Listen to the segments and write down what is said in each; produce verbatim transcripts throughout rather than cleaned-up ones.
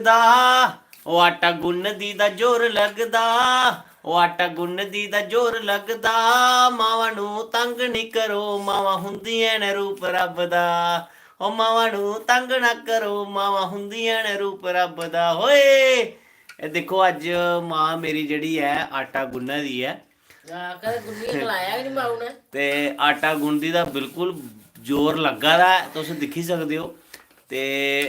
दा। ओ आटा गुन्नदी दा जोर लगदा, ओ आटा गुन्नदी दा जोर लगदा। मावां नू तंग नी करो, मावां हुंदियां न रूप रब दा। ओ मावां नू तंग ना करो, मावां हुंदियां न रूप रब दा। होए, ए दिक्खो, अज्ज मां मेरी जेह्ड़ी ऐ, आटा गुन्ना दी ऐ। हां, कदें गुन्नियै खलाया गै निं माऊ ने। ते आटा गुनदी दा बिल्कुल जोर लग्गा दा ऐ, तुस दिक्खी सकदे ओ। ते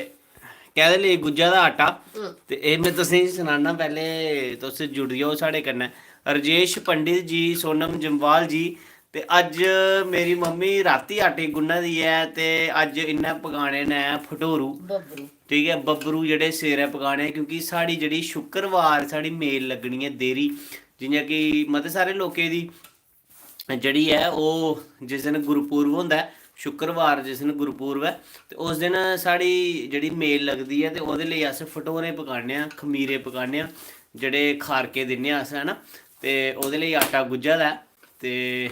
कैह्दे लेई गुज्झा दा आटा? हम्म। ते एह् में तुसेंगी सनाना, पैह्ले तुस जुड़ी जाओ साढ़े कन्नै। राजेश पंडित जी, सोनम जम्वाल जी, ते अज्ज मेरी मम्मी रातीं आटे गुन्ना दी ऐ ते अज्ज इ'न्नै पकाने न फटोरू। बब्बरू। ठीक ऐ, बब्बरू जेह्ड़े सवेरै पकाने, क्योंकि साढ़ी जेह्ड़ी शुक्रवार साढ़ी मेल लग्गनी ऐ देरी, जि'यां कि मते सारे लोकें दी जेह्ड़ी ऐ, ओह् जिस दिन गुरुपूर्व होंदा ऐ, शुक्रवार जिस दिन गुरुपूर्व ऐ, ते उस दिन साढ़ी जेह्ड़ी मेल लगदी ऐ, ते ओह्दे लेई अस फटोरे पकाने आं, खमीरे पकाने आं, जेह्ड़े खारके दिन्ने आं अस, है ना। ते ओह्दे लेई आटा गुज्झा दा ऐ। ते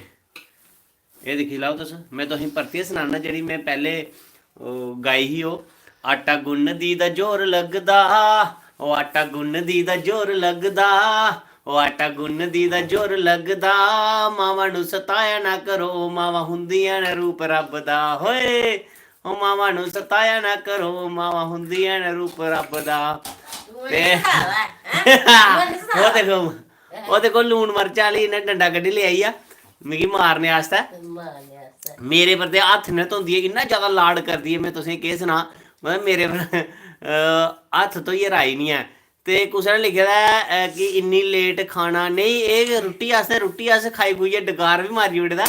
एह् दिक्खी लैओ तुस, में तुसेंगी परतियै सनाना, जेह्ड़ी में पैह्ले, ओह्, गाई ही ओह्, "आटा गुन्नदी दा जोर लगदा, ओ आटा गुन्नदी दा जोर लगदा, ओ आटा गुन्नदी दा जोर लगदा। मावां नू सताया ना करो, मावां हुंदियां न रूप रब दा। होए, ओ मावां नू सताया ना करो, मावां हुंदियां न रूप रब दा।" ते ओह् देखो, ओह् देखो, लून मर्च आह्ली इ'न्नै डंडा कड्ढी लेआई आ मिगी मारने आस्तै। मारने आस्तै। मेरे पर ते हत्थ निं धोंदी ऐ, इन्ना जैदा लाड करदी ऐ, में तुसेंगी केह् सनां। मतलब, मेरे पर, अ, हत्थ धोइयै राजी निं ऐ। ते कुसै ने लिखे दा ऐ, अ, कि इन्नी लेट खाना नेईं, एह् रुट्टी आस्तै, रुट्टी अस खाई खुइयै डकार बी मारी ओड़े दा।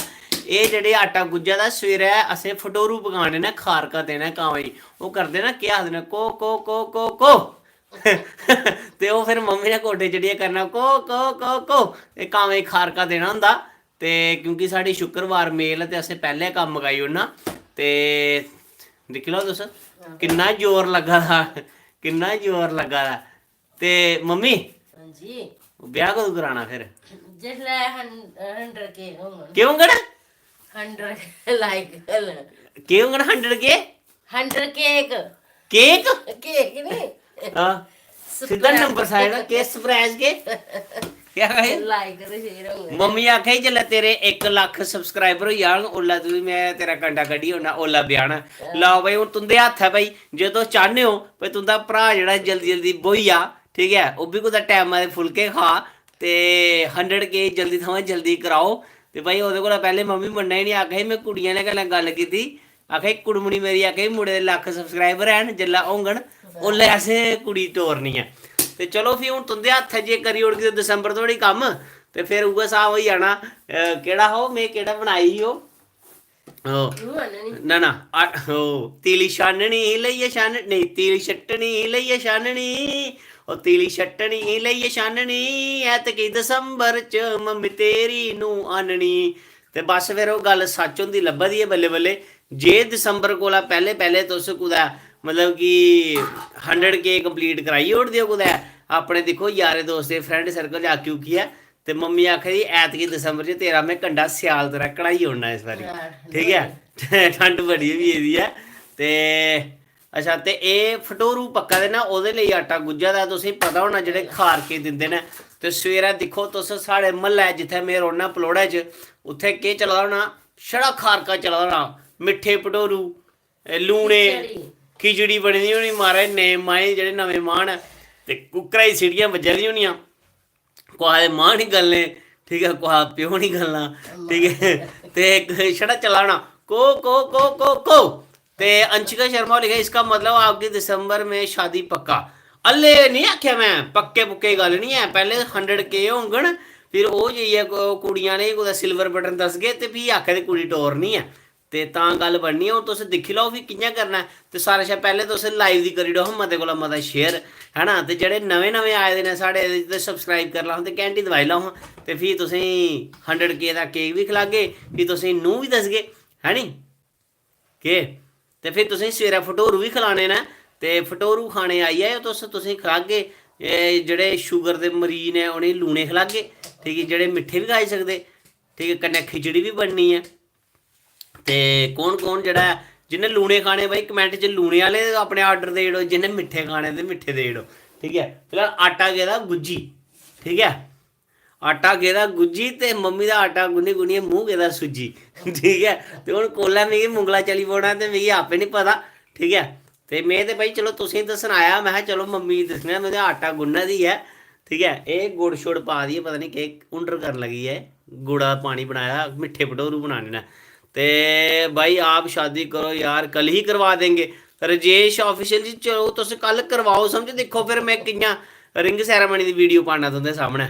एह् जेह्ड़े आटा गुज्झा दा, सवेरै असें फटोरू पकाने न, खारका देना ऐ कावें गी। ओह् करदे न, केह् आखदे न, को, को, को, को, को। ते ओह् फिर मम्मी ने कोठे चढ़ियै करना, "को, को, को, को।" ते कावें गी खारका देना होंदा। ते क्योंकि साढ़ी शुक्रवार मेल ऐ, ते असें पैह्लें कम्म मकाई ओड़ना। ते दिक्खी लैओ तुस, किन्ना जोर लग्गा दा, किन्ना जोर लग्गा दा। ते मम्मी, हां जी। ब्याह् कदूं कराना फिर? जिसलै हन-, हंडर केक होङन। केह् होङन? Hander like. केह् होङन hander cake? Hander cake. Cake? Cake नहीं। हां। सिद्धा नंबर साइड, केह् surprise केह्? क्या कहे? लाइक ते शेयर होङन। मम्मी आखे, "जेल्लै तेरे इक लक्ख subscriber होई जान, ओल्लै तुगी में तेरा कंडा कड्ढी ओड़ना, ओल्लै ब्याह्ना।" हां। लैओ भाई, हून तुं'दे हत्थ ऐ भाई, जे तुस चाह्न्ने ओ भाई तुं'दा भ्राऽ जेह्ड़ा जल्दी जल्दी ब्होई जा, ठीक ऐ, ओह् बी कुतै टैमा दे फुलके खा, ते हंडर केक जल्दी थमां जल्दी कराओ। ते भाई, ओह्दे कोला पैह्लें मम्मी मन्ना ही निं, आखा दी, "में कुड़ियें आह्लें कन्नै गल्ल कीती।" आखा दी, "कुड़मनी मेरी आखा दी, मुड़े दे लक्ख subscriber हैन, जेल्लै होङन, ओल्लै असें कुड़ी टोरनी ऐ।" ते चलो, फ्ही हून तुं'दे हत्थ ऐ, जे करी ओड़गे ते दिसंबर धोड़ी कम्म, ते फिर उ'ऐ स्हाब होई जाना। अ, केह्ड़ा हा ओह्, में केह्ड़ा बनाई ही ओह्? ओह्, तूं आह्ननी। ना, ना, आ, ओह्, तिली छाननी, लेइयै छान-, नेईं, तिली छट्टनी, लेइयै छाननी, ओह्, तिली छट्टनी, लेइयै छाननी, ऐतकी दिसंबर च मम्मी तेरी नू आह्ननी। ते बस, फिर ओह् गल्ल सच्च होंदी लब्भा दी ऐ बल्लें बल्लें। जे दिसंबर कोला पैह्लें पैह्लें तुस कुतै, मतलब कि, हंडर केक complete कराई ओड़दे ओ कुतै अपने, दिक्खो, यारें दोस्तें, friend circle च आक्खी उक्खियै, ते मम्मी आखा दी, "ऐतकी दिसंबर च तेरा में कंडा स्याल तरह कढ़ाई ओड़ना इस बारी।" हां, ठीक ऐ? ठंड बड़ी होई गेदी ऐ। ते अच्छा, ते एह् फटोरू पक्का दे ना, ओह्दे लेई आटा गुज्झा दा, तुसेंगी पता होना, जेह्ड़े खारके दिंदे न। ते सवेरै दिक्खो तुस, साढ़े म्हल्लै जित्थै में रौह्न्ना, पलौड़ै च, उत्थै केह् चला दा होना? छड़ा खारका चला दा होना, मिट्ठे भटोरू, ए, लूने, खिचड़ी। खिचड़ी बनी दी होनी, महाराज, नए माएं, जेह्ड़े नमें मां न, ते कुक्करै दी सीटियां बज्जा दियां होनियां। कुसै दे मां निं गलने, ठीक ऐ, कुसै दा प्यो निं गलना, ठीक ऐ। ते इक छड़ा चला होना, "को, को, को, को, को।" ते अंशिका शर्मा होर लिखेआ, "इसका मतलब आपकी दिसंबर में शादी पक्का।" हल्ले निं आखेआ में, पक्के पुक्के गल्ल निं ऐ। पैह्लें हंडर केक होङन, फिर ओह् जाइयै कु-, कुड़ियां ने कुतै silver button दसगे, ते फ्ही आखा दे कुड़ी टोरनी ऐ। ते तां गल्ल बननी ऐ। हून तुस दिक्खी लैओ फ्ही कि'यां करना ऐ। ते सारें शा पैह्लें तुस live दी करी ओड़ो हां मते कोला मता share, है ना? ते जेह्ड़े नमें नमें आए दे न साढ़े, ते subscribe करी लैओ ते घैंटी दबाई लैओ हां। ते फ्ही तुसेंगी हंडर केक दा केक बी खलागे, फ्ही तुसेंगी नूंह् बी दसगे, है नी? केह्? ते फ्ही तुसेंगी सवेरै फटोरू बी खलाने न, ते फटोरू खाने आई जाएओ तुस, तुसेंगी खलागे। एह् जेह्ड़े शुगर दे मरीज न, उ'नेंगी लूने खलागे, ठीक ऐ? जेह्ड़े मिट्ठे बी खाई सकदे, ठीक ऐ? कन्नै खिचड़ी बी बननी ऐ। ते कौन कौन जेह्ड़ा ऐ, जिन्ने लूने खाने भाई, कमेंट च लूने आह्ले अपने आर्डर देई ओड़ो, जिन्ने मिट्ठे खाने ते मिट्ठे देई ओड़ो। ठीक ऐ, फिलहाल आटा गेदा गुज्जी। ठीक ऐ, आटा गेदा गुज्जी ते मम्मी दा आटा गुन्नी गुन्नियै मूंह् गेदा सुज्जी। ठीक ऐ, ते हून कोल्लै मिगी मुंगला चली पौना ते मिगी आपे निं पता। ठीक ऐ, ते में ते भाई चलो तुसेंगी ते सनाया, में चलो मम्मी गी दस्सना, में आटा गुन्ना दी ऐ। ठीक ऐ, एह् गुड़ शुड़ पा दी ऐ, पता निं केह् हुंडर करन लगी ऐ। गुड़ा दा पानी बनाया, मिट्ठे भटोरू बनाने न। ते भाई आप शादी करो यार, कल ही करवा देंगे। रजेश ऑफिशियल जी, चलो तुस कल करवाओ, समझ दिक्खो फिर में कि'यां रिंग सैरेमनी दी वीडियो पाना तुं'दे सामनै।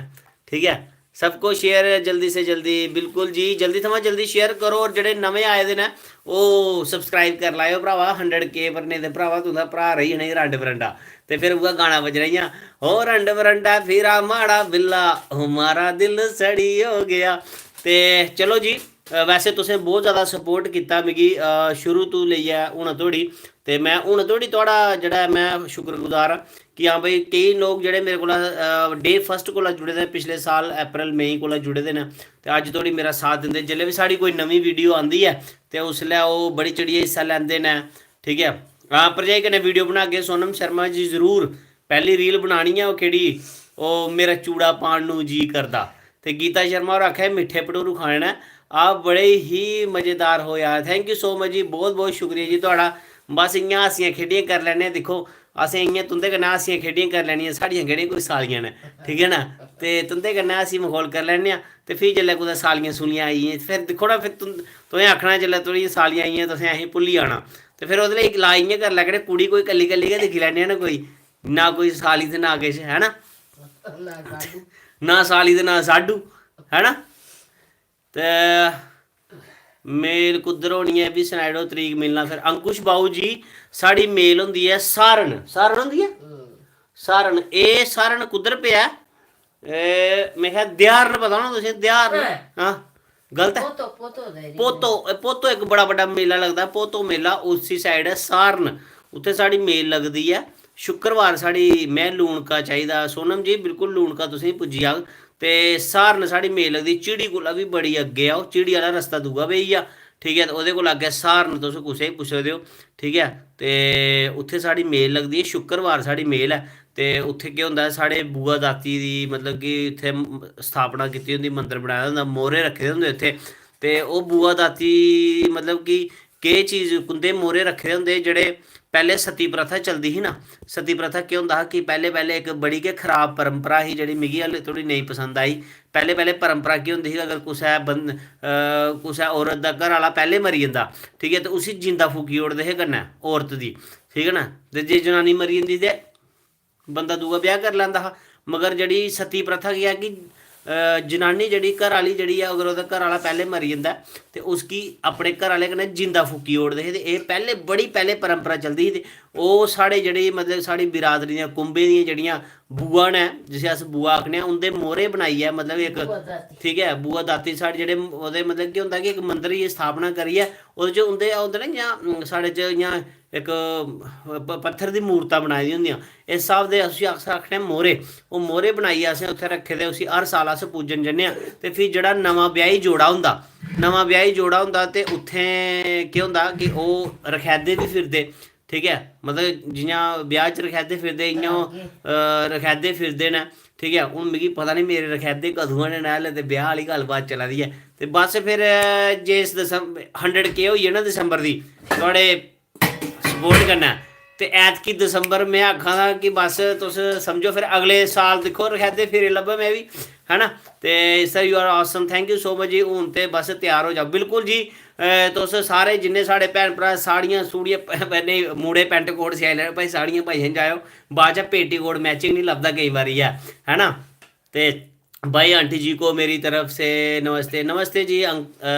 ठीक ऐ, सबको शेयर जल्दी से जल्दी, बिल्कुल जी, जल्दी थमां जल्दी शेयर करो। और जेह्ड़े नमें आए दे न, ओह् सब्सक्राइब करी लैओ भ्रावा, हंड्रेड के पर। नेईं ते भ्रावा, तुं'दा भ्राऽ रेही जाना ई रंड बरंडा। ते फिर उ'ऐ गाना बजना इ'यां, "ओ रंड बरंडा फिरा माड़ा बिल्ला, हमारा दिल सड़ी हो गया।" ते चलो जी, अ, वैसे तुसें बहुत ज़्यादा सपोर्ट कीता मिगी, अ, शुरू तू लेइयै हून धोड़ी। ते में हून धोड़ी थुआढ़ा जेह्ड़ा ऐ, में शुक्रगुजार आं कि हां भाई, केईं लोक जेह्ड़े मेरे कोला, अ, डे फर्स्ट कोला जुड़े दे, पिछले साल अप्रैल मई कोला जुड़े दे न, ते अज्ज धोड़ी मेरा साथ दिंदे। जेल्लै बी साढ़ी कोई नमीं वीडियो आंदी ऐ, ते उसलै ओह् बड़ी चढ़ियै हिस्सा लैंदे न। ठीक ऐ, हां, भरजाई कन्नै वीडियो बनागे सोनम शर्मा जी, जरूर। पैह्ली रील बनानी ऐ, ओह् केह्ड़ी, ओह् मेरा चूड़ा पान नू जी करदा। ते गीता शर्मा होर आक्खा दे, "मिट्ठे भटूरू खाने न।" आप बड़े ही मज़ेदार हो यार। Thank you so much जी, बहुत बहुत शुक्रिया जी थुआढ़ा। बस इ'यां हासियां खेढियां करी लैन्ने आं। दिक्खो, असें इ'यां तुं'दे कन्नै हासियां खेढियां करी लैनियां, साढ़ियां केह्ड़ियां कोई सालियां न, ठीक ऐ ना? ते तुं'दे कन्नै हासी मखौल करी लैन्ने आं। ते फ्ही जेल्लै कुतै सालियां सुलियां आई गेइयां, ते फिर दिक्खो ना, फिर तुं-, तुसें आखना, "जेल्लै थुआढ़ियां सालियां आई गेइयां, तुसें असेंगी भुल्ली जाना।" ते फिर ओह्दे लेई इक लाज इ'यां करी लैगे, कुड़ी कोई कल्ली कल्ली गै दिक्खी लैन्ने आं ना कोई, ना कोई साली ते ना किश, है ना? ना साली ते ना साडू, है ना? ते मेल कुद्धर होनी ऐ, एह् बी सनाई ओड़ो, तरीक मिलना फिर। अंकुश बाऊ जी, साढ़ी मेल होंदी ऐ सारण। सारण होंदी ऐ? सारण। एह् सारण कुद्धर पेआ? एह्, मेरे ख्याल, देआरन पता होना तुसें, देआरन। हां, गलत ऐ? पोतो, पोतो दा area। पोतो, पोतो इक बड़ा बड्डा मेला लगदा, पोतो मेला, उसी side ऐ सारण। उत्थै साढ़ी मेल लगदी ऐ शुक्रवार। साढ़ी, में लूनका चाहिदा, सोनम जी, बिल्कुल लूनका तुसेंगी पुज्जी जाग। ते सारण साढ़ी मेल लगदी, झिड़ी कोला बी बड़ी अग्गें ऐ ओह्, झिड़ी आह्ला रस्ता दूआ पेई गेआ। ठीक ऐ, ते ओह्दे कोला अग्गें सारण, तुस कुसै गी पुच्छी सकदे ओ। ठीक ऐ, ते उत्थै साढ़ी मेल लगदी ऐ, शुक्रवार साढ़ी मेल ऐ। ते उत्थै केह् होंदा ऐ, साढ़े बुआ दाती दी, मतलब कि उत्थै म-, स्थापना कीती होंदी, मंदर बनाए दा होंदा, मोह्रे रक्खे दे होंदे उत्थै। ते ओह् बुआ दाती, मतलब कि केह् चीज, कुंदे मोह्रे रक्खे दे होंदे, जेह्ड़े पैह्लें सती प्रथा चलदी ही ना। सती प्रथा केह् होंदा हा कि पैह्लें, पैह्लें इक बड़ी गै खराब परंपरा ही, जेह्ड़ी मिगी हाल्ले धोड़ी नेईं पसंद आई। पैह्लें, पैह्लें परंपरा केह् होंदी ही, अगर कुसै बंद-, अ, कुसै औरत दा घर आह्ला पैह्लें मरी जंदा, ठीक ऐ, ते उसी जींदा फूकी ओड़दे हे कन्नै, औरत दी, ठीक ऐ ना। ते जे जनानी मरी जंदी ते बंदा दूआ ब्याह् करी लैंदा हा। मगर जेह्ड़ी सती प्रथा केह् ऐ कि, अ, जनानी जेह्ड़ी, घर आह्ली जेह्ड़ी ऐ, अगर ओह्दा घर आह्ला पैह्लें मरी जंदा ऐ, ते उसगी अपने घर आह्ले कन्नै जींदा फूकी ओड़दे हे। ते एह् पैह्लें, बड़ी पैह्लें परंपरा चलदी ही। ते ओह् साढ़े जेह्ड़े, मतलब, साढ़ी बिरादरी दियां, कुंबे दियां जेह्ड़ियायां बुआ न, जिसी अस बुआ आखने आं, उं'दे मोह्रे बनाइयै, मतलब, इक, बुआ दाती। ठीक ऐ, बुआ दाती साढ़े जेह्ड़े ओह्दे, मतलब, केह् होंदा कि इक मंदर दी स्थापना करियै ओह्दे च उं'दे, ओह् होंदे ना इ'यां, साढ़े च इ'यां इक प-, पत्थर दी मूर्तां बनाई दियां होंदियां, इस स्हाब दे उसी अस आखने आं मोह्रे। ओह् मोह्रे बनाइयै असें उत्थै रक्खे दे, उसी हर साल अस पूजन जन्ने आं। ते फ्ही जेह्ड़ा नमां ब्याही जोड़ा होंदा, नमां ब्याही जोड़ा होंदा, ते उत्थै केह् होंदा कि ओह् रखैदे बी फिरदे, ठीक ऐ, मतलब, जि'यां ब्याह् च रखैदे फिरदे, इ'यां ओह्, अ, रखैदे फिरदे न। ठीक ऐ, हून मिगी पता निं मेरे रखैदे कदूं होने न, हाल्ले ते ब्याह् आह्ली गल्ल बात चला दी ऐ। ते बस फिर, अ, जे इस दिसंब-, हंड्रेड के होई गे ना दिसंबर दी, थुआढ़े सपोर्ट कन्नै, ते ऐतकी दिसंबर में आखा दा कि बस तुस समझो, फिर अगले साल दिक्खो, रखैदे फिरे लब्भे में बी, है ना? ते sir, you are awesome, thank you so much जी। हून ते बस त्यार हो जाओ। बिल्कुल जी, अ, तुस सारे जिन्ने साढ़े भैन भ्राऽ, साड़ियां सूड़ियां प-, प-, नेईं, मुड़े पैंट कोट सिआई लैओ भाई, साड़ियां पाइयै निं जाएओ, बाद च पेटी कोट मैचिंग निं लभदा केईं बारी ऐ, है ना? ते भाई आंटी जी को मेरी तरफ से नमस्ते। नमस्ते जी, अंक-, अ,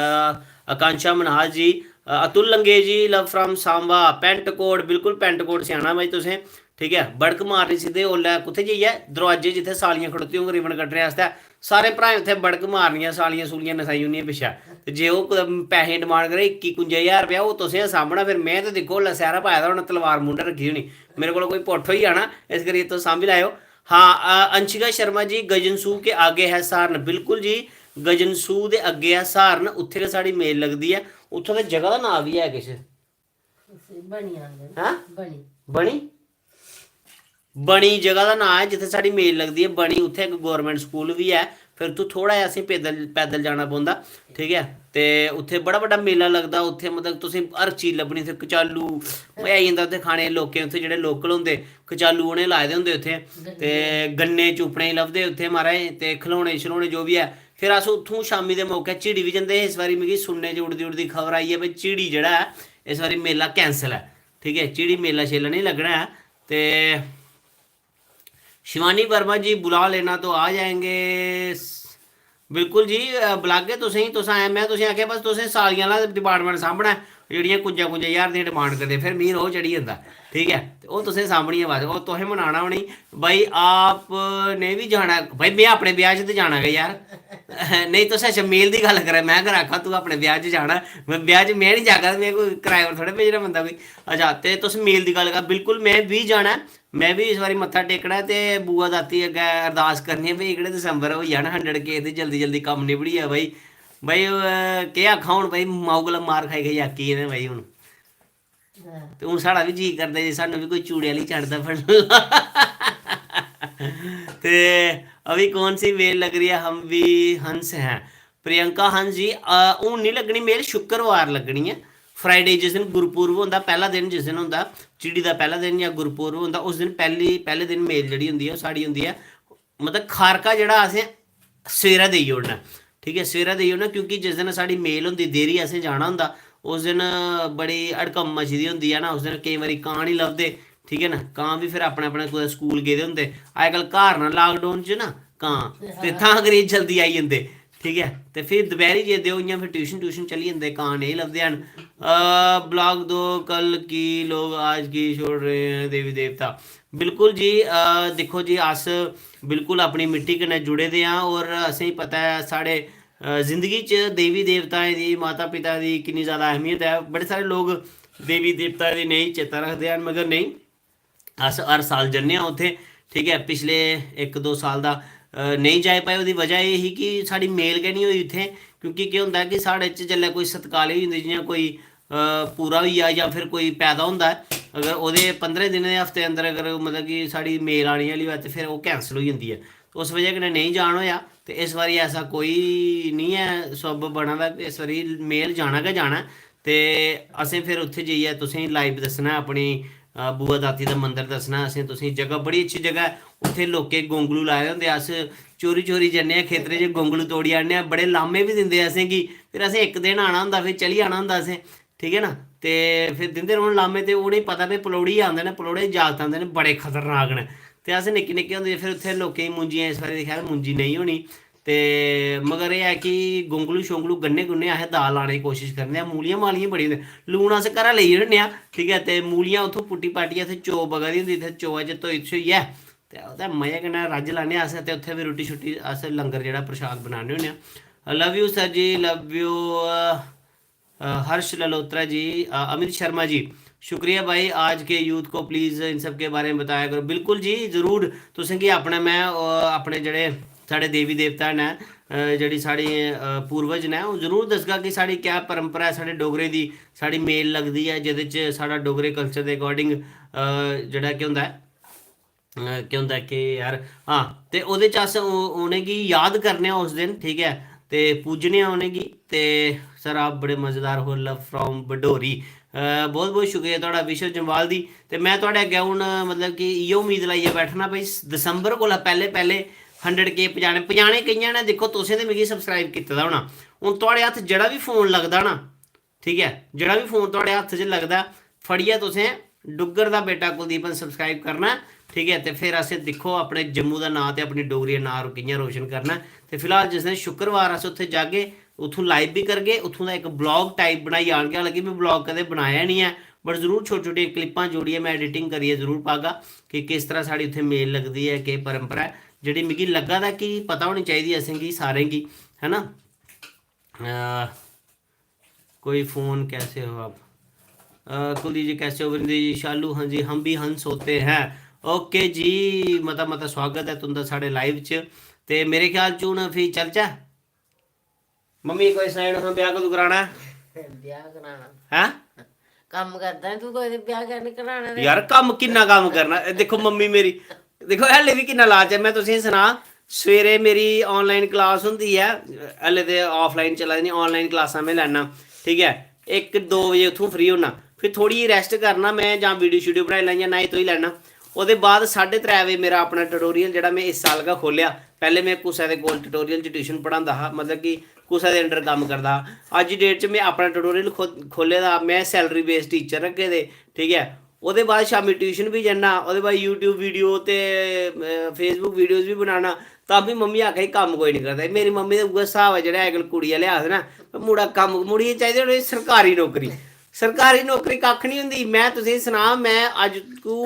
आकांक्षा मन्हास जी, अ, Atul Langesh ji, love from Samba. Pant coat, बिल्कुल पैंट कोट सिआना भाई तुसें, ठीक ऐ? बड़क मारनी सिद्धे ओल्लै कुत्थै जाइयै? दरोआजे जित्थै सालियां खड़ोती होङन रिबन कट्टने आस्तै, सारे भ्राएं उत्थै बड़क मारनियां, सालियां सूलियां नसाई ओड़नियां पिच्छै। ते जे ओह् कुतै पैहें दी डिमांड करे, इक्की कुंजा ज्हार रपेआ, ओह् तुसें गै सामना। फिर में ते, दिक्खो, ओल्लै सैह्रा पाए दा होना, तलवार मूंढै रक्खी दी होनी, मेरे कोला कोई पुट्ठ होई जाना, इस करियै तुस सांभी लैएओ। हाँ, अ, अंशिका शर्मा जी, गजनसू के आगे है सारन। बिल्कुल जी, गजनसू दे अग्गें ऐ सारन, उत्थै गै साढ़ी मेल लगदी ऐ। उत्थूं दे जगह दा नांऽ बी ऐ किश, बनी आखदे न। हैं? बनी। बनी बनी जगह दा नांऽ ऐ जित्थै साढ़ी मेल लगदी ऐ। बनी उत्थै इक गौरमेंट स्कूल बी ऐ। फिर तू थोह्ड़ा जेहा असें पैदल पैदल जाना पौंदा। ठीक ऐ, ते उत्थै बड़ा बड्डा मेला लगदा। उत्थै मतलब तुसें हर चीज लब्भनी। उत्थै कचालू मजा आई जंदा उत्थै खाने गी। लोकें उत्थै जेह्ड़े लोकल होंदे, कचालू उ'नें लाए दे होंदे उत्थै। ते गन्ने चुप्पने गी लभदे उत्थै महाराज, ते खलौने शलौने जो बी ऐ। फिर अस उत्थूं शामी दे मौके झिड़ी बी जंदे हे। इस बारी मिगी सुनने च उड़दी उड़दी खबर आई ऐ भाई झिड़ी जेह्ड़ा ऐ, इस बारी मेला कैंसल ऐ। ठीक ऐ, झिड़ी मेला शेला नहीं लगना ऐ। ते शिवानी वर्मा जी, बुला लेना तो आ जाएंगे। बिल्कुल जी, अ, बुलागे तुसेंगी। तुस आए, में तुसेंगी आखेआ बस तुसें सालियां आह्ला डिपार्टमेंट सामभना ऐ। जेह्ड़ियां कुंजा कुंजा ज्हार दियां डिमांड करदे, फिर मिगी रोज चढ़ी जंदा। ठीक ऐ, ते ओह् तुसें सामभनियां बस, ओह् तुसें मनाना उ'नेंगी। भाई आप ने बी जाना, भाई में अपने ब्याह च ते जाना गै यार। नेईं, तुस अच्छा मेल दी गल्ल करै, में अगर आखां तूं अपने ब्याह च जाना, में ब्याह च में निं जागा ते में कोई कराए पर थोह्ड़े भेजना बंदा कोई। अच्छा, ते तुस मेल दी गल्ल कर, बिल्कुल में बी जाना ऐ। में बी इस बारी मत्था टेकना ऐ ते बुआ दाती अग्गें अरदास करनी ऐ भाई एह्कड़े दिसंबर होई जान हंड्रेड के ते जल्दी जल्दी कम्म निबड़ी जा भाई। भाई, अ, केह् आखां हून भाई, माऊ कोला मार खाई खाई आकी गेदे भाई हून। ते हून साढ़ा बी जी करदा जे सानू बी कोई चूड़े आह्ली चंड दा फड़ ला। ते अभी कौन सी मेल लग रही है, हम भी हंस हैं। प्रियंका हंस जी, अ, हून नहीं लगनी मेल, शुक्रवार लगनी ऐ। फ्राइडे जिस दिन गुरपुरब होंदा, पैह्ला दिन जिस दिन होंदा, झिड़ी दा पैह्ला दिन जां गुरपुरब होंदा, उस दिन पैह्ली पैह्ले दिन मेल जेह्ड़ी होंदी ऐ, ओह् साढ़ी होंदी ऐ, मतलब खारका जेह्ड़ा असें सवेरै देई ओड़ना। ठीक ऐ, सवेरै देई ओड़ना, क्योंकि जिस दिन साढ़ी मेल होंदी, देरी असें जाना होंदा, उस दिन बड़ी हड़कंप मची दी होंदी ऐ ना। उस दिन केईं बारी कां निं लभदे। ठीक ऐ ना, कां बी फिर अपने अपने कुतै स्कूल गेदे होंदे। अजकल घर न लाकडाउन च ना कां, ते तां करियै जल्दी आई जंदे। ठीक ऐ, ते फिर दपैह्री जे देओ, इ'यां फिर ट्यूशन ट्यूशन चली जंदे, कां नेईं लभदे हैन। ब्लॉग दो, कल की लोग आज की छोड़ रहे हैं देवी देवता। बिल्कुल जी, अ, दिक्खो जी, अस बिल्कुल अपनी मिट्टी कन्नै जुड़े दे आं और असेंगी पता ऐ साढ़े, अ, जिंदगी च देवी देवताएं दी, माता पिता दी किन्नी ज़्यादा अहमियत ऐ। बड़े सारे लोग देवी देवता दी नेईं चेता रखदे हैन, मगर नेईं, अस हर साल जन्ने आं उत्थै। ठीक ऐ, पिछले इक दो साल दा, अ, नेईं जाई पाए। ओह्दी बजह एह् ही कि साढ़ी मेल गै निं होई उत्थै, क्योंकि केह् होंदा कि साढ़े च जेल्लै कोई सतकाल होई जंदी, जि'यां कोई, अ, पूरा होई जा जां फिर कोई पैदा होंदा ऐ, अगर ओह्दे पंदरें दिनें दे हफ्ते अंदर अगर मतलब कि साढ़ी मेल आने आह्ली होऐ ते फिर ओह् कैंसल होई जंदी ऐ। उस बजह कन्नै नेईं जान होएआ। ते इस बारी ऐसा कोई निं ऐ सब बना दा, इस बारी मेल जाना गै जाना ऐ। ते असें फिर उत्थै जाइयै तुसेंगी लाइव दस्सना ऐ अपनी, अ, बुआ दाती दा मंदर दस्सना ऐ असें तुसेंगी। जगह बड़ी अच्छी जगह ऐ। उत्थै लोकें गोंगलू लाए दे होंदे, अस चोरी चोरी जन्ने आं खेतरें च, गोंगलू तोड़ी आह्नने आं। बड़े लामे बी दिंदे असेंगी। फिर असें इक दिन आना होंदा, फिर चली जाना होंदा असें। ठीक ऐ ना, ते फिर दिंदे रौह्न लामे। ते उ'नेंगी पता भाई पलौड़ी आंदे न, पलौड़े जागत आंदे न, बड़े खतरनाक न। ते अस निक्के निक्के होंदे फिर उत्थै लोकें दी मुंजियां, इस बारी ते खैर मुंजी नेईं होनी, ते मगर एह् ऐ कि गोंगलू शोंगलू, गन्ने गुन्ने असें दाल लाने दी कोशिश करने आं। मूलियां मालियां बड़ियां होंदियां, लून अस घरा लेई जन्ने आं। ठीक ऐ, ते मूलियां उत्थूं पुट्टी पाट्टियै उत्थै चौ बगा दी होंदी, इत्थै चौआ च धोई धोइयै ते ओह्दे मजे कन्नै रज्ज लाने आं अस। ते उत्थै बी रुट्टी शुट्टी, अस लंगर जेह्ड़ा प्रशाद बनाने होन्ने आं। लव यू सर जी, लव यू। हर्ष ललोत्रा जी, अ, अमित शर्मा जी, शुक्रिया भाई, आज के यूथ को प्लीज इन सब के बारे में बताया करो। बिल्कुल जी, जरूर। तुसेंगी अपने, में, अ, अपने जेह्ड़े साढ़े देवी देवता न, अ, जेह्ड़ी साढ़े, अ, पूर्वज न, ओह् जरूर दसगा कि साढ़ी क्या परंपरा ऐ, साढ़े डोगरे दी, साढ़ी मेल लगदी ऐ, जेह्दे च साढ़ा डोगरे कल्चर दे अकॉर्डिंग, अ, जेह्ड़ा केह् होंदा ऐ, अ, केह् होंदा ऐ कि यार, हां, ते ओह्दे च अस उ-, उ'नेंगी याद करने आं उस दिन, ठीक ऐ, ते पूजने आं उ'नेंगी। ते सर, आप बड़े मज़ेदार हो, लव फ्राम बडोरी। अ, बहुत बहुत शुक्रिया थुआढ़ा विश्व जम्वाल दी। ते में थुआढ़े अग्गें हून, मतलब कि, इ'यै उम्मीद लाइयै बैठना भाई, दिसंबर कोला पैह्ले पैह्ले हंड्रेड के पजाने। पजाने कि'यां न? दिक्खो, तुसें ते मिगी सब्सक्राइब कीते दा होना, हून थुआढ़े हत्थ जेह्ड़ा बी फोन लगदा ना, ठीक ऐ, जेह्ड़ा बी फोन थुआढ़े हत्थ च लगदा, फड़ियै तुसें डुग्गर दा बेटा कुलदीपन सब्सक्राइब करना ऐ। ठीक ऐ, ते फिर असें, दिक्खो, अपने जम्मू दा नांऽ ते अपनी डोगरी दा नांऽ रो-, कि'यां रोशन करना ऐ। ते फिलहाल जिस दिन शुक्रवार अस उत्थै जागे, उत्थूं लाइव बी करगे, उत्थूं दा इक ब्लॉग टाइप बनाइयै आनगे। हालांकि में ब्लॉग कदें बनाया निं ऐ, बट जरूर छोटी छोटियां क्लिप्पां जोड़ियै में एडिटिंग करियै जरूर पागा कि किस तरह साढ़ी उत्थै मेल लगदी ऐ, केह् परंपरा ऐ, जेह्ड़ी मिगी लग्गा दा कि पता होनी चाहिदी असेंगी सारें गी, है ना। अ, कोई फोन, कैसे हो आप? अ, कुलदीप जी, कैसे हो? वृंदी जी, शालू, हाँ जी, हम भी हंस होते हैं। ओके जी, मता मता स्वागत ऐ तुं'दा साढ़े लाइव च। ते मेरे ख्याल च हून फ्ही चलचै। मम्मी, कोई सनाई ओड़ो, हां, ब्याह कदूं कराना ऐ? ब्याह कराना। हैं? कम्म करदा ऐ तू, कोई ते ब्याह करने कराना ते यार, कम्म किन्ना कम्म करना। एह् दिक्खो मम्मी मेरी, दिक्खो हल्ले बी किन्ना लालच ऐ। मैं तुसेंगी सनां, सवेरे मेरी आनलाइन क्लास होंदी ऐ, हल्ले ते आफलाइन चला दी निं, आनलाइन क्लासां में लैना, ठीक ऐ। इक दो बजे उत्थूं फ्री होना, फिर थोह्ड़ी जेही रैस्ट करना में, जां वीडियो शीडियो बनाई लैं जां न्हाई धोई लैना। ओह्दे बाद साढ़े त्रै बजे मेरा अपना ट्यूटोरियल, जेह्ड़ा में इस साल गै खोह्लेआ। पैह्लें में कुसै दे कोल ट्यूटोरियल च ट्यूशन पढ़ांदा हा, मतलब कि कुसै दे अंडर कम्म करदा हा। अज्ज दी डेट च में अपना ट्यूटोरियल खो खोह्ले दा, में सैलरी बेस्ड टीचर रक्खे दे, ठीक ऐ। ओह्दे बाद शामीं ट्यूशन बी जन्ना, ओह्दे बाद यूट्यूब वीडियो ते फेसबुक वीडियोज़ बी बनाना। तां बी मम्मी आखा दी कम्म कोई निं करदा। मेरी मम्मी दा उ'ऐ स्हाब ऐ जेह्ड़ा अजकल कुड़ी आह्ले आखदे ना, मुड़ा कम्म, मुड़िये चाहिदे होने सरकारी नौकरी। सरकारी नौकरी कक्ख निं होंदी। में तुसेंगी सनां, में अज्ज तू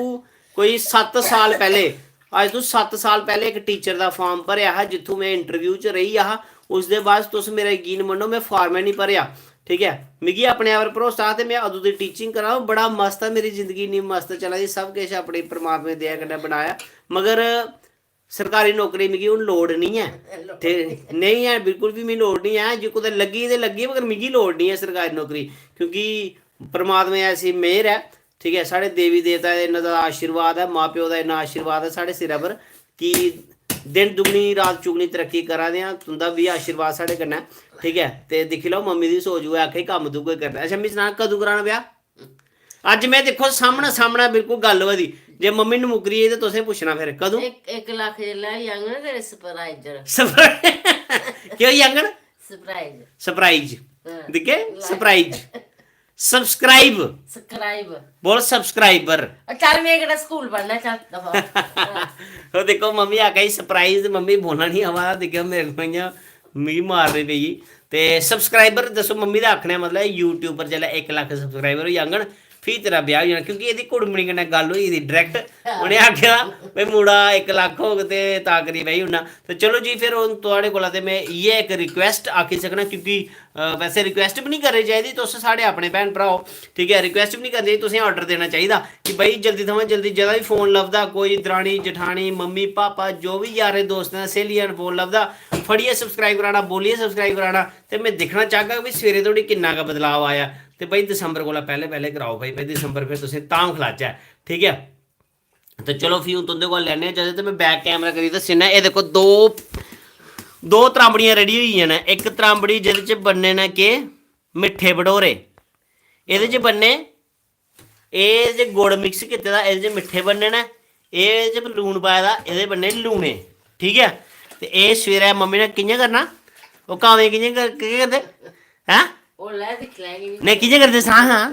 कोई सत्त साल पैह्ले, अज्ज तू सत्त साल पैह्ले इक टीचर दा फार्म भरेआ हा, जित्थूं में इंटरव्यू च रेही गेआ हा। उसदे बाद तुस मेरा यकीन मन्नो, में फार्म गै निं भरेआ, ठीक ऐ। मिगी अपने आप पर भरोसा हा ते में अदूं दी टीचिंग करा दा। बड़ा मस्त ऐ, मेरी जिंदगी इन्नी मस्त चला दी, सब किश अपनी परमात्मा दी दया कन्नै बनाया। मगर सरकारी नौकरी मिगी हून लोड़ निं ऐ, ते नेईं ऐ, बिल्कुल बी मिगी लोड़ निं ऐ। जे कुतै लग्गी ते लग्गी, मगर मिगी लोड़ निं ऐ सरकारी नौकरी, क्योंकि परमात्मा दी ऐसी मेह्र ऐ, ठीक ऐ। साढ़े देवी देवता दा इन्ना जैदा आशीर्वाद ऐ, मां प्यो दा इन्ना आशीर्वाद ऐ साढ़े सिरै पर कि दिन दुगनी रात चुगनी तरक्की करा दे आं। तुं'दा बी आशीर्वाद साढ़े कन्नै, ठीक ऐ। ते दिक्खी लैओ, मम्मी दी सोच, उ'ऐ आक्खै कम्म तूं गै करना। अच्छा, मिगी सना, कदूं कराना ब्याह? अज्ज में, दिक्खो, सामनै सामनै बिल्कुल गल्ल होआ दी। जे मम्मी नमुकरी गेई ते तुसें पुच्छना फिर कदूं? इक इक लक्ख जिसलै होई जाङन ना तेरे सप्राइजर। सप्राइज केह् होई जाङन? सप्राइज। सप्राइज। हां। दिक्खे? सप्राइज। सब्सक्राइब। सब्सक्राइब। बोल, सब्सक्राइबर। चल, में केह्ड़ा स्कूल पढ़ना, चल दफा। ओह् दिक्खो, मम्मी आखा दी सप्राइज, मम्मी बोलना निं आवा दा। दिक्खेओ, मेरे कोल इ'यां मिगी मारनी पेई। ते सब्सक्राइबर दस्सो, मम्मी दा आखने दा मतलब ऐ, यूट्यूब पर जिसलै इक लक्ख सब्सक्राइबर होई जाङन, फ्ही तेरा ब्याह होई जाना, क्योंकि एह्दी कुड़मनी कन्नै गल्ल होई गेदी डायरैक्ट। उ'नें आखेआ भई मुड़ा इक लक्ख होग ते तां करियै ब्याही ओड़ना। ते चलो जी, फिर हून थुआढ़े कोला ते में इ'यै इक रिक्वैस्ट आक्खी सकना, क्योंकि अ, वैसे रिक्वैस्ट बी निं करनी चाहिदी, तुस साढ़े अपने भैन भ्राऽ ओ, ठीक ऐ, रिक्वैस्ट बी निं करनी चाहिदी, तुसें आर्डर देना चाहिदा कि भाई जल्दी थमां जल्दी जेह्दा बी फोन लभदा, कोई दरानी जठानी, मम्मी पापा, जो बी यारें दोस्तें दा, स्हेलियां दा फोन लभदा, फड़ियै सब्सक्राइब कराना, बोलियै सब्सक्राइब कराना। ते में दिक्खना चाहगा कि सवेरे धोड़ी किन्ना गै बदलाव आया। ते भाई, दिसंबर कोला पैह्लें पैह्लें कराओ भाई, भाई दिसंबर फिर तुसें धाम खलाचै, ठीक ऐ। ते चलो, फ्ही हून तुं'दे कोला लैने आं इजाजत। ते में बैक कैमरा करियै दस्सी ओड़ना। एह् दिक्खो, दो दो त्रांबड़ियां रेडी होई गेइयां न। इक त्रांबड़ी जेह्दे च बनने न केह्? मिट्ठे भटोरे। एह्दे च बनने, एह् जे गुड़ मिक्स कीते दा, एह्दे च मिट्ठे बनने न। एह्दे च लून पाए दा, एह्दे बनने लूने। ठीक ऐ, ते एह् सवेरै मम्मी ने कि'यां करना? ओह् कावे कि'यां कर-, केह् करदे? हैं? ओल्लै दिक्खी लैगी। नेईं, कि'यां करदे सनाऽ हां?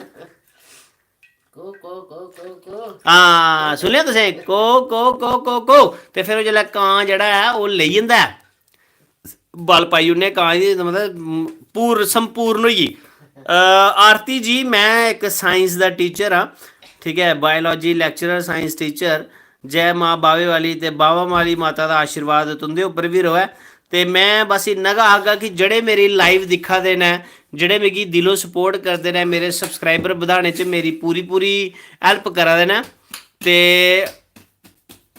को को को को को। हां, सुनेआ तुसें? को को को को को। ते फिर ओह् जेल्लै कां जेह्ड़ा ऐ, ओह् लेई जंदा ऐ, बल पाई ओड़ने कां दी, मतलब, पूर-, संपूर्ण होई गेई। अ, आरती जी, में इक साइंस दा टीचर आं, ठीक ऐ, बायोलॉजी लैक्चरर, साइंस टीचर। जै मां बावे वाली ते बावा वाली माता दा आशीर्वाद तुं'दे उप्पर बी र'वै। ते में बस इन्ना गै आखगा कि जेह्ड़े मेरी लाइव दिक्खा दे न, जेह्ड़े मिगी दिलों सपोर्ट करदे न, मेरे सब्सक्राइबर बधाने च मेरी पूरी पूरी हैल्प करा दे न, ते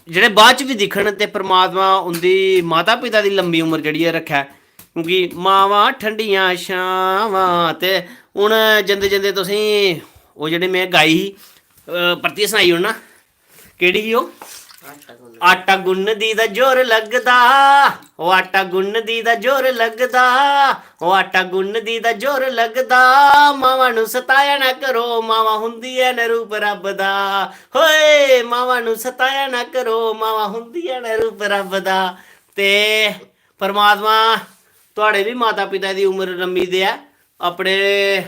जेह्ड़े बाद च बी दिक्खन, ते परमात्मा उं'दी माता पिता दी लम्मी उम्र जेह्ड़ी ऐ रक्खै, क्योंकि मावां ठंडियां छावां। ते हून जंदे जंदे तुसेंगी ओह् जेह्ड़ी में गाई ही, अ, परतियै सनाई ओड़ना। केह्ड़ी ही ओह्? आटा गुन्नदी दा जोर लगदा, ओ आटा गुन्नदी दा जोर लगदा, ओ आटा गुन्नदी दा जोर लगदा। मावां नू सताया ना करो, मावां हुंदियां न रूप रब्ब दा। होए, मावां नू सताया ना करो, मावां हुंदियां न रूप रब्ब दा। ते परमात्मा थुआढ़े बी माता पिता दी उम्र लम्मी देऐ, अपने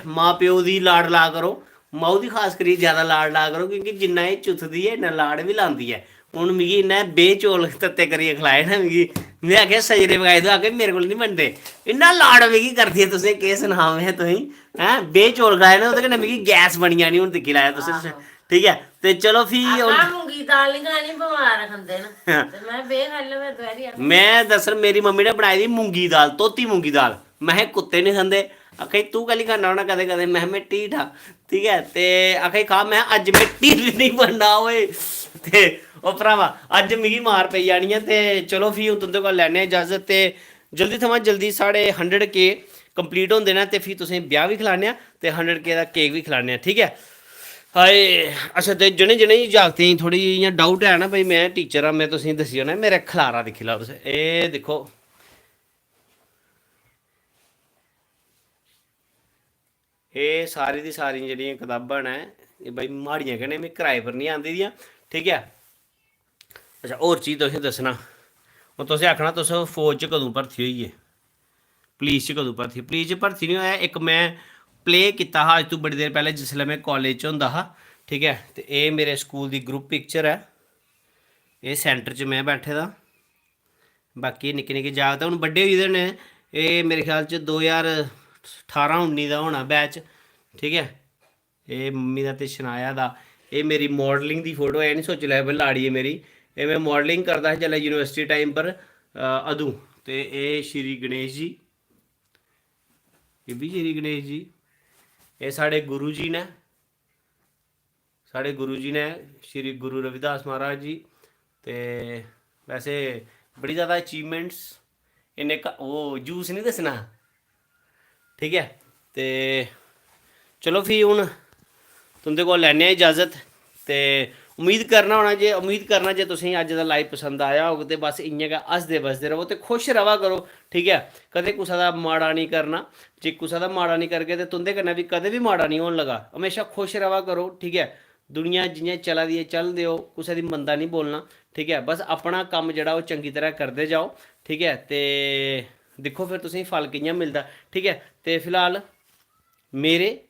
मां प्यो दी लाड ला करो, माऊ दी खास करियै ज्यादा लाड ला करो, क्योंकि जिन्ना एह् चुथदी ऐ, इन्ना लाड बी लांदी ऐ। हून मिगी इन्नै बेह् चौल तत्ते करियै खलाए ना मिगी, में आखेआ, "सजरे मंगाई दो।" आखे, "मेरे कोल निं बनदे, इन्ना लाड मिगी करदी ऐ, तुसें केह् सनां में तुसेंगी, हैं?" बेह् चौल खलाए ना, ओह्दे कन्नै मिगी गैस बनी जानी। हून दिक्खी लैओ तुसें, ठीक ऐ? ते चलो फ्ही हून आखा, "मूंगी दाल निं खानी, बमार खंदे न।" ते में, "बेह् खाई लैओ, में दपैह्री आह्ला।" में दरअसल, मेरी मम्मी ने बनाई दी मूंगी दाल, धोती मूंगी दाल। में, "कुत्ते निं खंदे।" आखा दी, "तूं कैह्ली खन्ना होना कदें कदें?" में, "में ढीठ आं।" ठीक ऐ, ते आखा दी, "खा।" में, "अज्ज में ढीठ निं बनना ओए।" ते ओह् भ्रावा, अज्ज मिगी मार पेई जानी ऐ। ते चलो, फ्ही हून तुं'दे कोला लैने आं इजाजत, ते जल्दी थमां जल्दी साढ़े हंड्रेड के कंप्लीट होंदे न, ते फ्ही तुसें ब्याह् बी खलाने आं ते हंड्रेड के दा केक बी खलाने आं, ठीक ऐ? हाय। अच्छा, ते जि'नें जि'नें जागतें गी थोह्ड़ी इ'यां डाउट ऐ ना भाई, में टीचर आं, में तुसेंगी दस्सी ओड़ना। मेरा खलारा दिक्खी लैओ तुस, एह् दिक्खो, एह् सारी दी सारी जेह्ड़ियां कताबां न, एह् भाई माड़ियां कन्नै मिगी कराए पर निं आंदी दियां, ठीक ऐ। अच्छा, होर चीज तुसें दस्सना, हून तुसें आखना, "तुस फौज च कदूं भर्थी होई गे? पुलिस च कदूं भर्थी?" पुलिस च भर्थी निं होआ, इक में प्ले कीता हा अज्ज तूं बड़ी देर पैह्लें, जिसलै में कालेज च होंदा हा, ठीक ऐ। ते एह् मेरे स्कूल दी ग्रुप पिक्चर ऐ, एह् सैंटर च में बैठे दा, बाकी निक्के निक्के जागत हून बड्डे होई गेदे न। एह् मेरे ख्याल च दो ज्हार ठारां उन्नी दा होना बैच, ठीक ऐ। एह् मम्मी दा ते शनाया दा, एह् मेरी मॉडलिंग दी फोटो ऐ, एह् निं सोची लैओ भाई लाड़ी ऐ मेरी। एह् में मॉडलिंग करदा हा जिसलै यूनिवर्सिटी टाइम पर, अ, अदूं। ते एह् श्री गणेश जी, एह् बी श्री गणेश जी, एह् साढ़े गुरु जी न, साढ़े गुरु जी न श्री गुरु रविदास महाराज जी। ते वैसे बड़ी ज़्यादा अचीवमेंट्स, इन्ने क-, ओह् जूस निं दस्सना, ठीक ऐ। ते चलो फ्ही हून तुं'दे कोल लैन्ने आं इजाज़त। ते उम्मीद करना होना जे, उम्मीद करना जे तुसेंगी अज्ज दा लाइव पसंद आया होग। ते बस इ'यां गै हसदे बसदे र'वो ते खुश र'वा करो, ठीक ऐ। कदें कुसै दा माड़ा निं करना, जे कुसै दा माड़ा निं करगे ते तुं'दे कन्नै बी कदें बी माड़ा निं होन लगा। म्हेशा खुश र'वा करो, ठीक ऐ। दुनिया जि'यां चला दी ऐ, चलन देओ, कुसै दी मंदा निं बोलना, ठीक ऐ। बस अपना कम्म जेह्ड़ा ओह् चंगी तरह करदे जाओ, ठीक ऐ। ते दिक्खो फिर तुसेंगी फल कि'यां मिलदा, ठीक ऐ। ते फिलहाल मेरे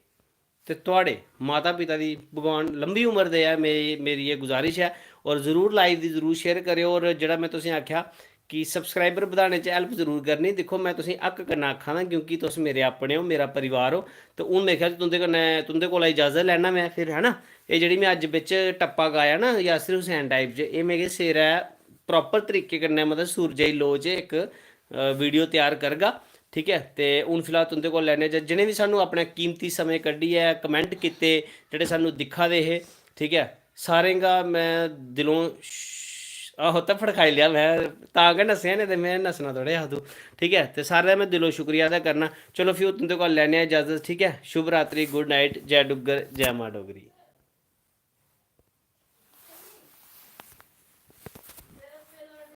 ते थुआढ़े माता पिता दी भगवान लंबी उम्र देऐ, मेरी, मेरी एह् गुजारिश ऐ। और ज़रूर लाइव दी ज़रूर शेयर करेओ। और जेह्ड़ा में तुसेंगी आखेआ कि सब्सक्राइबर बधाने च हेल्प ज़रूर करनी, दिक्खो में तुसेंगी हक्क कन्नै आक्खा दा, क्योंकि तुस मेरे अपने ओ, मेरा परिवार ओ। ते हून मेरे ख्याल च तुं'दे कन्नै, तुं'दे कोला इजाज़त लैना में फिर, है ना। एह् जेह्ड़ी में अज्ज बिच टप्पा गाया ना यासिर हुसैन टाइप च, एह् में सिरै प्रापर तरीके कन्नै, मतलब सूरजै दी लो च इक, अ, वीडियो त्यार करगा, ठीक ऐ। ते हून फिलहाल तुं'दे कोल लैने आं, जि'नें बी सानूं अपना कीमती समें कड्ढियै कमेंट कीते, जेह्ड़े सानूं दिक्खा दे हे, ठीक ऐ, सारें दा में दिलों श-, आहो, धफ्फड़ खाई लेआ में, तां गै नस्सेआ, नेईं ते में नस्सना थोह्ड़े हा तूं, ठीक ऐ। ते सारें दा में दिलों शुक्रिया अदा करना। चलो फ्ही, ओह् तुं'दे कोल लैने आं इजाज़त, ठीक ऐ। शुभ रात्रि, गुड नाइट, जै डुग्गर, जै मां डोगरी।